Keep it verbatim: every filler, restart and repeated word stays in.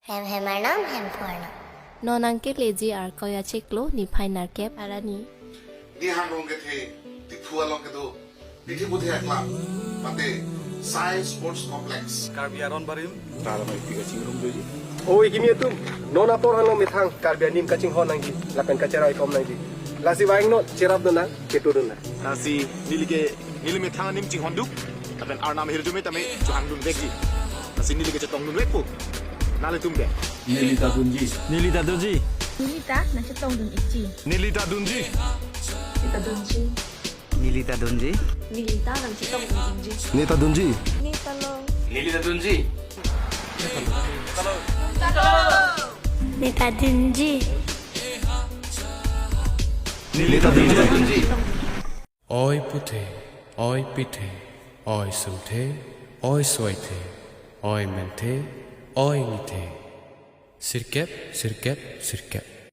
Hem hem arnam, hem phu arnam. Non nangkeleji Arkoi achiklo niphai nerkep arni. Nihang Rongkethe Diphu along kedo Pithiputhia Club mate Sai Sports Complex. Karbi Aron Barim. Taramai pi kachingrum doji. O ikimi atum, non apor hanglo methang Karbi anim kachinghon nangji, lapen kacherai kom nangji. Lasi vangnon, cherapdun nang, ketodun nang. Lasi neli ke, neli methang anim chinghonduk, lapen arnam ahirjume tame chohangdunvekji. Lasi neli ke chetongdunvekpo. Nanglitum ke? Neli ta dunji. Neli ta dunji. Neli ta nangchetongdun ikji. Neli ta dunji. Neli ta dunji. Neli ta dunji. Neli ta nangchetongdun ikji. Neli ta dunji. Neli ta long. Neli ta dunji. Neli ta dunji. Neli ta dunji. Oi puthe, oi pithe, oi sungthe, oi soithe, oi menthe, oi nithe. Sirkep, sirkep, sirkep.